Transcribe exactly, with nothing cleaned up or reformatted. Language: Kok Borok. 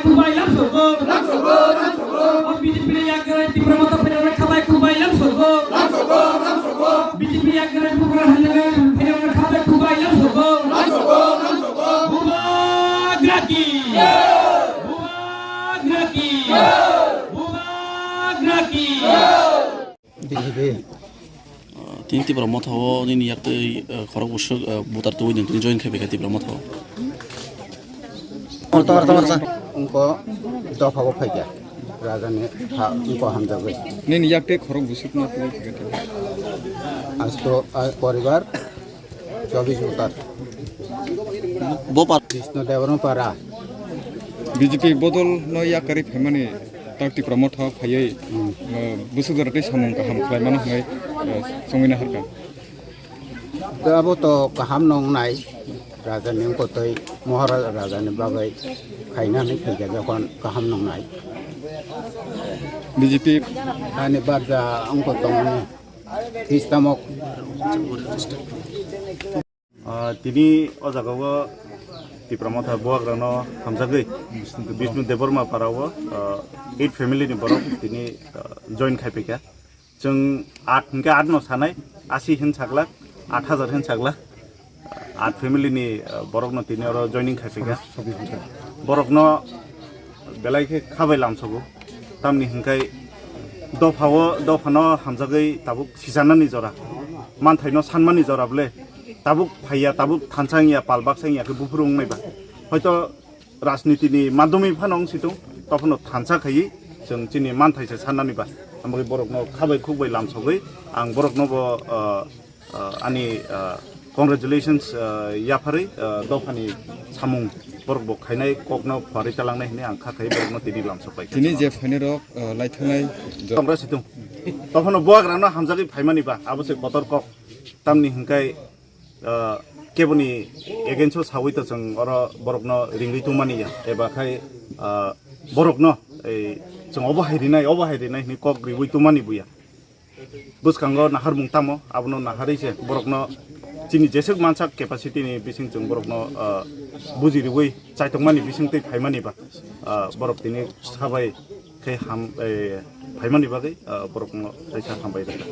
Kubai lam sorgo. Lam sorgo, lam sorgo. O B J P ni yakre Tipra Motha phainai khabai kubai lam sorgo. Lam sorgo, lam sorgo. B J P yakre Tipra Motha phainai khabai kubai lam sorgo. Lam sorgo, lam sorgo. Bubagra ki. Bubagra ki. Bubagra ki. B J P. Ah, tini Tipra Motha o nini yak twi, ah, khorok bwswk, ah, voter tubui nung tini join khai phaikha Tipra Motha o. Tor, tor, tor, tor. Wngkha dopha o phaikha. Raja ni ha wngkha hamjagwi. Nini yak twi khorok bwswk no tubui phaikha. Asto, ah, poribar chobis voter. Bo par- Krishna Debbarma para. B J P bodol no yakarwi phaimani tak Tipra Motha phaiwi, hmm, uh, bwswk jora tei samung kaham khlaimano hwnwi, uh, chongwi naharkha. Da abo to kaham nongnai, raja ni wngkotwi Maharaja raja ni bagwi khaina hwnwi phaikha jokhon kaham nongnai. B J P ani barja wngkotongni. Twistamok. Ah, tini o jaga o Tipra Motha buagrano hamjagwi Bishnu Debbarma para o, ah, eight family ni borok tini, ah, join khai phaikha. Chwng at hwnkhe at no sanai, asi hin saglak, at hajar hin saglak. At family ni, ah, borok no tini oro joining khai phaikha. Borok no belai khe khabai lamsogo. Tamni hwnkhai dopha o, dopha no hamjagwi tabuk sichanani jora, manthai no sanmani jora bole tabuk phaiya, tabuk thansa wngya, pal baksa wngya khe buphuru wngnai ba. Hoito rajniti ni madhyami phano wng situng, tophano thansa khaiwi chwng chini manthai se sannani ba. Amogwi borok no khabai khukbai lamsogwi ang borok no bo, ah, ah, ani, ah, congratulations, ah, yapharwi, ah, dophani samung borok bo khainai kokno phuarwi talangnai hwnwi ang kha khai borokno tini lamsok pai kha. Tini je phainai rok, ah, laithanai jo- Congress situng. Tophano buagrano hamjagwi phaimani ba, abo se kotor kok. Tamni hwnkhai, ah, keboni against o sawi to chwng oro borokno ringwi tongmani ya, eba khai, ah, borokno ei chwng obo hai rinai, obo hai rinai hwnwi kok riwi tongmani buya. Bwskango naharmung tamo, abono naharwi se borokno chini jeswk mansak capacity ni bising chwng borokno, ah, buji riwi chaitokmani bising twi phaimani ba, ah, borok tini sabai khe ham, eh, phaimani bagwi, ah, borokno kaisa hambai rwkha.